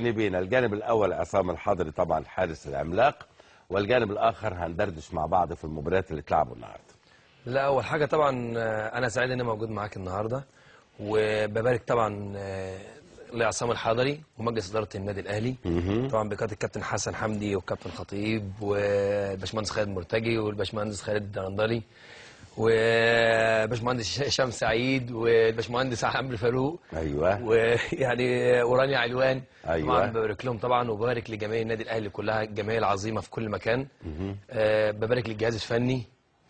جانبين، الجانب الاول عصام الحضري طبعا الحارس العملاق، والجانب الاخر هندردش مع بعض في المباريات اللي اتلعبوا النهارده. لا، اول حاجة طبعا انا سعيد ان انا موجود معاك النهارده، وببارك طبعا لعصام الحضري ومجلس ادارة النادي الاهلي طبعا بقيادة الكابتن حسن حمدي والكابتن خطيب والباشمهندس خالد مرتجي والباشمهندس خالد الدرندلي وباشمهندس هشام سعيد والباشمهندس عمرو فاروق، ايوه، ويعني ورانيا علوان. أيوة. طبعا ببارك لهم طبعا، وببارك لجماهير النادي الاهلي كلها، الجماهير العظيمة في كل مكان. ببارك للجهاز الفني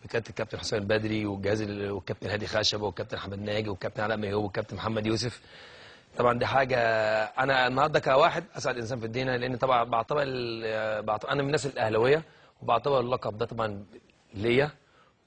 بقيادة الكابتن حسام البدري والجهاز والكابتن هادي خشبه والكابتن احمد ناجي والكابتن علاء ميهوب والكابتن محمد يوسف. طبعا دي حاجة انا النهارده كواحد اسعد انسان في الدنيا، لان طبعا بعتبر انا من الناس الاهلاوية، وبعتبر اللقب ده طبعا ليا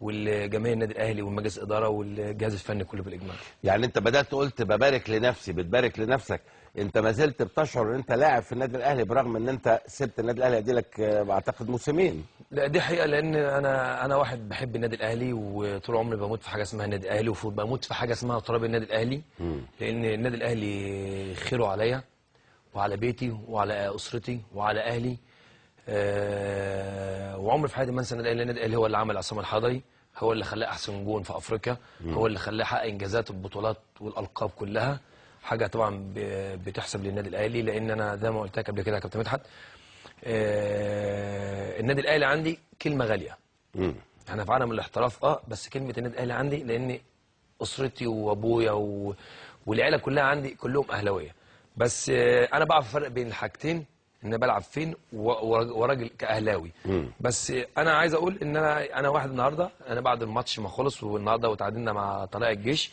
والجماهير النادي الاهلي والمجلس الادارة والجهاز الفني كله بالاجمال. يعني انت بدات قلت ببارك لنفسي، بتبارك لنفسك، انت ما زلت بتشعر ان انت لاعب في النادي الاهلي برغم ان انت سبت النادي الاهلي ادي لك اعتقد موسمين؟ لا دي حقيقة، لان انا واحد بحب النادي الاهلي، وطول عمري بموت في حاجة اسمها النادي الاهلي، وبموت في حاجة اسمها تراب النادي الاهلي، لان النادي الاهلي خيره عليا وعلى بيتي وعلى اسرتي وعلى اهلي. وعمري في حياتي ما انسى النادي الاهلي. النادي الاهلي هو اللي عمل عصام الحضري، هو اللي خلاه احسن جون في افريقيا، هو اللي خلاه حقق انجازات البطولات والالقاب كلها. حاجة طبعا بتحسب للنادي الاهلي، لان انا زي ما قلت لك قبل كده يا كابتن مدحت، النادي الاهلي عندي كلمة غالية. احنا في عالم الاحتراف بس كلمة النادي الاهلي عندي، لان اسرتي وابويا والعيلة كلها عندي كلهم اهلاويه. بس انا بعرف افرق بين الحاجتين، ان انا بلعب فين وراجل كاهلاوي. بس انا عايز اقول ان انا واحد النهارده، انا بعد الماتش ما خلص والنهارده وتعادلنا مع طلائع الجيش،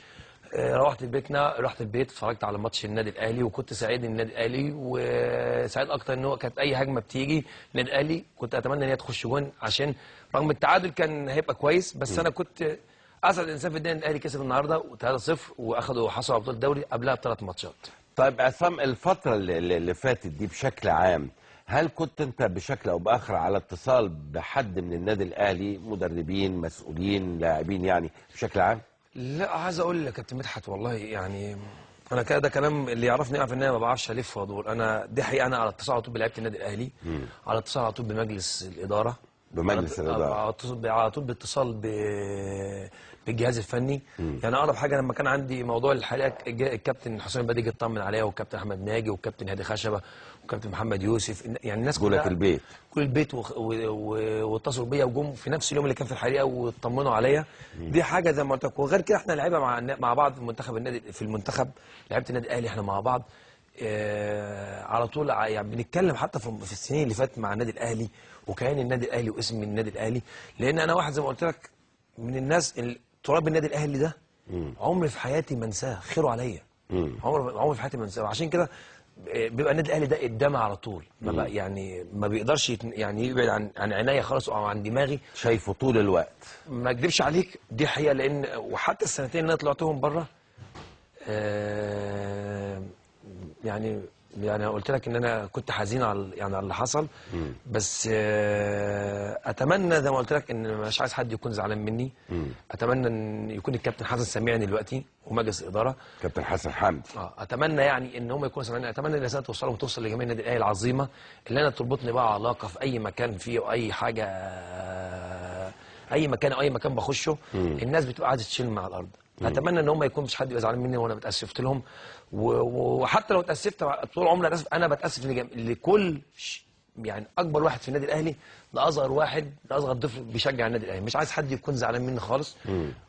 روحت بيتنا، رحت البيت اتفرجت على ماتش النادي الاهلي، وكنت سعيد النادي الاهلي، وسعيد اكتر ان هو كانت اي هجمة بتيجي النادي الاهلي كنت اتمنى ان هي تخش جون، عشان رغم التعادل كان هيبقى كويس، بس انا كنت اسعد انسان في الدنيا ان الاهلي كسب النهارده 3-0 واخدوا حصلوا على بطوله الدوري قبلها بثلاث ماتشات. طيب عصام، الفترة اللي فاتت دي بشكل عام، هل كنت انت بشكل او باخر على اتصال بحد من النادي الاهلي، مدربين، مسؤولين، لاعبين، يعني بشكل عام؟ لا، عايز اقول لك يا كابتن مدحت والله، يعني انا كده ده كلام اللي يعرفني يعرف ان انا ما بعرفش الف وادور. انا دي حقيقة، انا على اتصال على طول بلعيبه النادي الاهلي، على اتصال على طول بمجلس الادارة، بمجلس الادارة على طول باتصال بالجهاز الفني. يعني اقرب حاجة لما كان عندي موضوع الحريقه، الكابتن حسام البدري جه اطمن عليا، والكابتن احمد ناجي والكابتن هادي خشبه والكابتن محمد يوسف، يعني الناس كلها البيت، كل البيت واتصلوا بيا وجم في نفس اليوم اللي كان في الحريقه واطمنوا عليا. دي حاجة زي ما قلت لك. وغير كده احنا لعيبة مع بعض في منتخب النادي، في المنتخب لعيبة النادي الاهلي احنا مع بعض على طول، يعني بنتكلم حتى في السنين اللي فاتت مع النادي الاهلي وكيان النادي الاهلي واسم النادي الاهلي، لان انا واحد زي ما قلت لك من الناس اللي تراب النادي الاهلي ده عمري في حياتي ما انساه، خيره عليا، عمري في حياتي ما انساه. عشان كده بيبقى النادي الاهلي ده قدامي على طول، ما يعني ما بيقدرش يعني يبعد عن عينيا خالص او عن دماغي، شايفه طول الوقت. ما اكذبش عليك دي حقيقة، لان وحتى السنتين اللي انا طلعتهم بره، يعني قلت لك ان انا كنت حزين على يعني على اللي حصل. بس اتمنى زي ما قلت لك ان مش عايز حد يكون زعلان مني. اتمنى ان يكون الكابتن حسن سامعني دلوقتي ومجلس الادارة، كابتن حسن حمدي، اتمنى يعني ان هم يكونوا سامعيني. اتمنى ان الرسالة توصلهم وتوصل لجماهير النادي الاهلي العظيمة اللي انا تربطني بقى علاقة في اي مكان فيه واي حاجة، اي مكان او اي مكان بخشه الناس بتبقى عايزه تشيل مع الارض. اتمنى ان هم يكون مش حد يبقى زعلان مني وانا بتاسفت لهم، وحتى لو اتاسفت طول عمري انا اسف، انا بتاسف لكل يعني اكبر واحد في النادي الاهلي لاصغر واحد، لاصغر طفل بيشجع النادي الاهلي. مش عايز حد يكون زعلان مني خالص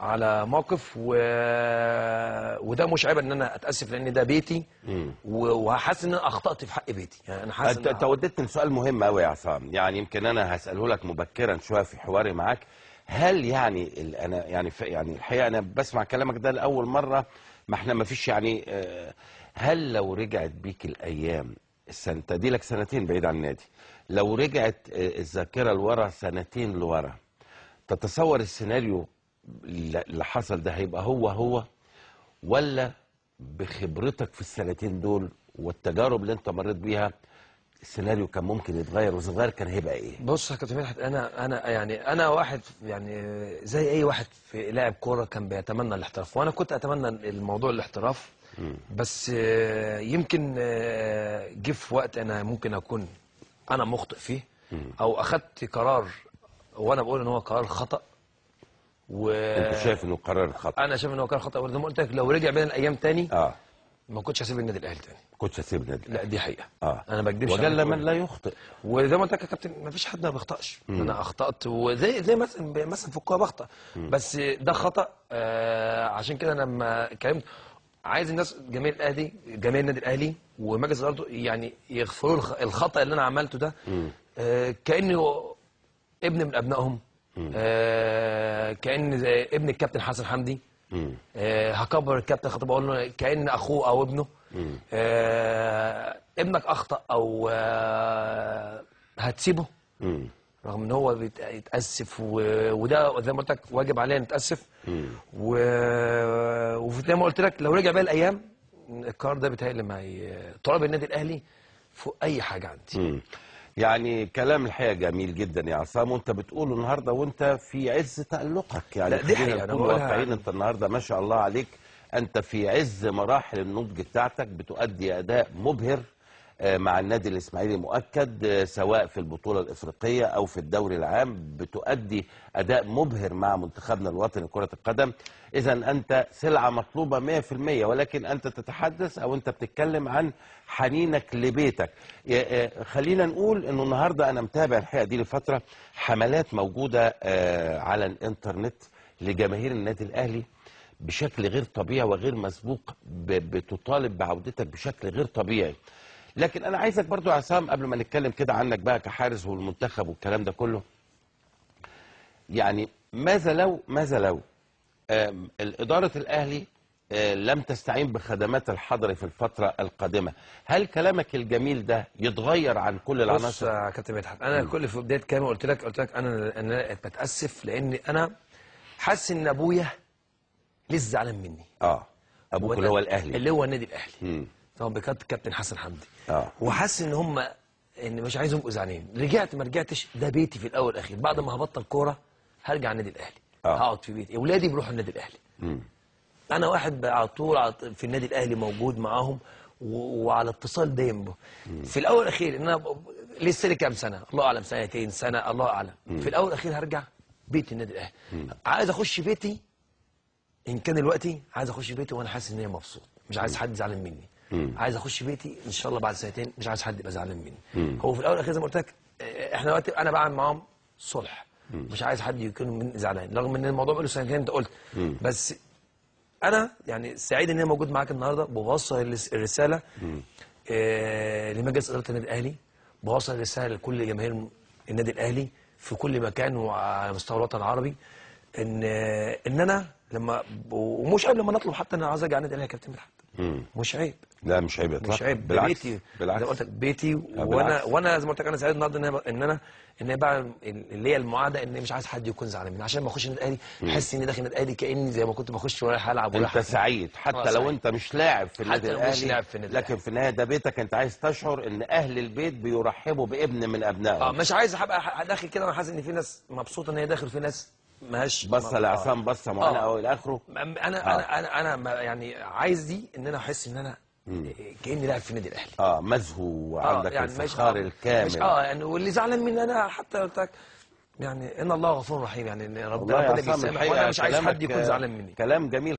على موقف، وده مش عيب ان انا اتاسف، لان ده بيتي، وحاسس ان انا اخطات في حق بيتي. يعني انا حاسس انت وديتني لسؤال مهم قوي يا عصام، يعني يمكن انا هساله لك مبكرا شوية في حواري معاك. هل يعني انا يعني يعني الحقيقة انا بسمع كلامك ده لاول مرة، ما احنا ما فيش يعني، هل لو رجعت بيك الايام، السنة دي لك سنتين بعيد عن النادي، لو رجعت الذاكرة لورا سنتين لورا، تتصور السيناريو اللي حصل ده هيبقى هو هو، ولا بخبرتك في السنتين دول والتجارب اللي انت مريت بيها السيناريو كان ممكن يتغير، واذا اتغير كان هيبقى ايه؟ بص يا كابتن مدحت، انا يعني انا واحد يعني زي اي واحد في لاعب كورة كان بيتمنى الاحتراف، وانا كنت اتمنى الموضوع الاحتراف. بس يمكن جه في وقت انا ممكن اكون انا مخطئ فيه، او اخدت قرار وانا بقول ان هو قرار خطأ. انت شايف انه قرار خطأ؟ انا شايف انه قرار خطأ، وزي ما قلت لك لو رجع بينا الايام تاني ما كنتش هسيب النادي الاهلي تاني. كنتش هسيب النادي الاهلي، لا دي حقيقة. انا ما بكدبش، وجل من لا يخطئ. وزي ما قلت لك يا كابتن ما فيش حد ما بيخطاش. انا اخطات، وزي زي مثلا في الكورة بخطا، بس ده خطا. عشان كده انا لما اتكلمت عايز الناس جماهير الاهلي، جماهير النادي الاهلي ومجلس ادارته يعني يغفروا الخطا اللي انا عملته ده. كانه ابن من ابنائهم، كان ابن الكابتن حسن حمدي. هكبر الكابتن خطيب اقول له كان اخوه او ابنه. ابنك اخطا او هتسيبه، رغم ان هو بيتاسف، وده زي ما قلت لك واجب علينا نتاسف. وزي ما قلت لك لو رجع بقى الايام القرار ده بيتهيألي ما طلب النادي الاهلي فوق اي حاجة عندي. يعني كلام الحقيقة جميل جدا يا عصام، وانت بتقوله النهارده وانت في عز تألقك. يعني لا دي حقيقة، انا واقعيين. انت النهارده ما شاء الله عليك، انت في عز مراحل النضج بتاعتك، بتؤدي اداء مبهر مع النادي الاسماعيلي مؤكد، سواء في البطولة الافريقية او في الدوري العام، بتؤدي اداء مبهر مع منتخبنا الوطني لكرة القدم. اذا انت سلعه مطلوبه 100%، ولكن انت تتحدث او انت بتتكلم عن حنينك لبيتك. خلينا نقول انه النهارده انا متابع الحقيقة دي لفترة، حملات موجودة على الانترنت لجماهير النادي الاهلي بشكل غير طبيعي وغير مسبوق، بتطالب بعودتك بشكل غير طبيعي. لكن انا عايزك برضو يا عصام قبل ما نتكلم كده عنك بقى كحارس والمنتخب والكلام ده كله، يعني ماذا لو إدارة الاهلي لم تستعين بخدمات الحضري في الفترة القادمة، هل كلامك الجميل ده يتغير عن كل العناصر؟ بص يا كابتن مدحت، انا كل في بداية كلامي قلت لك انا بتأسف لان انا حاسس ان ابويا لسه زعلان مني. ابوك اللي هو الاهلي، اللي هو النادي الاهلي. طبعا بكابتن كابتن حسن حمدي. وحاسس ان هم ان مش عايزهم يبقوا زعلانين. رجعت ما رجعتش، ده بيتي في الاول والاخير. بعد ما هبطل كورة هرجع النادي الاهلي. هقعد في بيتي، اولادي بيروحوا النادي الاهلي. انا واحد على طول في النادي الاهلي موجود معاهم وعلى اتصال دايم. في الاول والاخير ان انا لسه لي كام سنة، الله اعلم، سنتين، سنة، الله اعلم. في الاول والاخير هرجع بيت النادي الاهلي. عايز اخش بيتي ان كان دلوقتي، عايز اخش بيتي وانا حاسس ان انا مبسوط، مش عايز حد زعلان مني. عايز اخش بيتي ان شاء الله بعد سنتين، مش عايز حد يبقى زعلان مني. هو في الاول والاخير زي ما قلت لك احنا دلوقتي انا بعمل معاهم صلح، مش عايز حد يكون من زعلان، رغم ان الموضوع بقاله سنتين انت قلت. بس انا يعني سعيد ان انا موجود معاك النهارده، بوصل الرسالة لمجلس ادارة النادي الاهلي، بوصل الرسالة لكل جماهير النادي الاهلي في كل مكان وعلى مستوى الوطن العربي، ان انا لما ومش قبل ما نطلب حتى ان انا عايز ارجع النادي الاهلي يا كابتن مدحت. مش عيب. لا مش عيب اطلاقا، مش عيب. بالعكس، بيتي، بالعكس. زي ما قلت لك بيتي، وانا زي ما قلت لك انا سعيد النهارده ان انا بعمل اللي هي المعادة، ان مش عايز حد يكون زعلان مني، عشان ما اخش النادي الاهلي احس اني داخل النادي الاهلي كاني زي ما كنت بخش ورايح العب. انت سعيد حتى لو انت مش لاعب في النادي الاهلي، لكن في النهاية ده بيتك، انت عايز تشعر ان اهل البيت بيرحبوا بابن من ابنائهم. مش عايز ابقى داخل كده وانا حاسس ان في ناس مبسوطة ان هي داخل، في ناس ماهاش بصة لعصام بصة معينة او الى اخره. انا انا انا يعني عايز دي ان انا احس ان انا كاني لاعب في النادي الاهلي. مزهو وعندك يعني الفخار الكامل. يعني واللي زعلان مني انا حتى قلت لك يعني ان الله غفور رحيم، يعني ربنا بيسامح، وانا مش عايز حد يكون زعلان مني. كلام جميل.